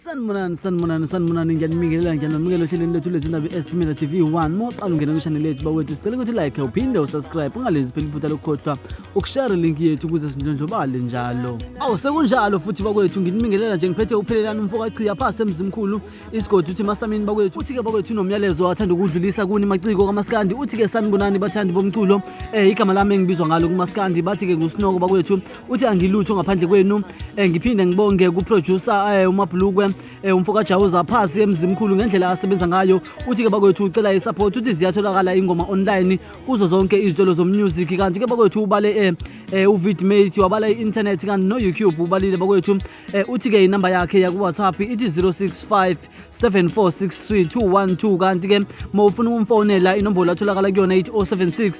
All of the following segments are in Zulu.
Sanibonani, sanibonani, sanibonani, ngiyanibingelela, ngiyanamukela ohlelweni lethu lwezindaba i-SP Media TV 1. Uma uqala ungena kwi-channel yethu bakwethu, sicela ukuthi like, uphinde usubscribe, ungalenzi phela iphutha lokukhohlwa ukushare link yethu ukuze sindlondlobale njalo. Awu sekunjalo futhi bakwethu, nginibingelela nje ngiphethe uphelelani umfokachiya phasi emzimkhulu isigodi uthi masamini bakwethu. Uthi-ke bakwethu unomyalezo athanda ukudlulisa kuni maciko kamaskandi. Uthi-ke sanibonani bathandi bomculo, igama lami engibizwa ngalo kumaskandi bathi-ke nguSinoko bakwethu. Uthi angilutho ngaphandle kwenu. Ngiphinde ngibonge ku-producer uMabhulukwe, umfoka Jawuza phasi emzimkhulu ngendlela asebenza ngayo. Uthi-ke bakwethu ucela i-support, uthi ziyatholakala ingoma online kuzo zonke izitolo zomusic. Kanti ke bakwethu ubale uVidmate, wabala i-internet kanti no-YouTube ubalile bakwethu. Uthi-ke inamba yakhe yaku-WhatsApp ithi 065 7463 212. Kanti ke uma ufuna ukumfonela inombolo atholakala kuyona ithi 076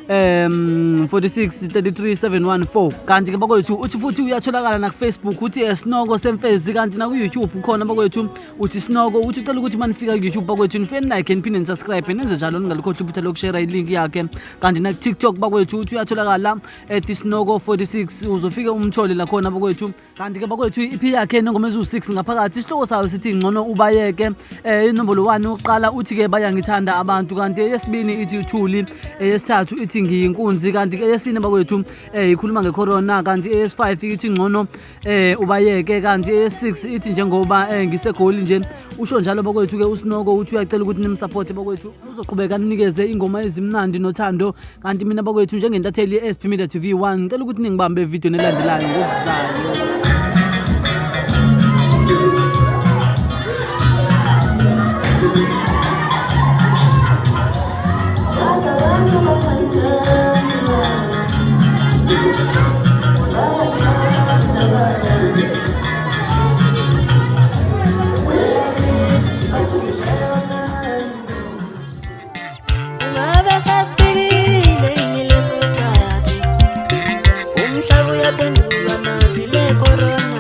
46 33 714. Kanti ke bakwethu uthi futhi uyatholakala naku-Facebook, uthi Sinoko Semfezi. Kanti naku-YouTube ukhona bakwethu, uthi Sinoko. Uthi ucela ukuthi uma nifika ku-YouTube bakwethu nifike nilike, niphinde nisubscribe, nenze njalo, ningalikhohlwa iphutha lokushare ilink yakhe. Kanti naku-TikTok bakwethu uthi uyatholakala at Sinoko 46, uzofike umthole lakhona bakwethu. Kanti ke bakwethu i-EP yakhe nengoma eziwu-6 ngaphakathi, isihloko sayo sithi ngcono ubayeke. Inombolo 1 uqala uthi ke bayangithanda abantu, kanti eyesibini ithi uthuli, eyesithathu ithi ngiyinkunzi, kanti ke eyesine bakwethu ikhuluma ngecorona, kanti eyesi-5 ithi ngcono ubayeke, kanti eyesi-6 ithi njengoba ngisegoli nje. Usho njalo bakwethu ke uSinoko, uthi uyacela ukuthi nimsupport bakwethu, uzoqhubeka anikeze ingoma ezimnandi nothando. Kanti mina bakwethu njengentatheli ye-SP Media TV 1 ngicela ukuthi ningibambe evidweni elandelayo ngokuzayo. Ngabe sasifikile yini leso sikhathi? Umhlaba uyaphenduka manje le corona.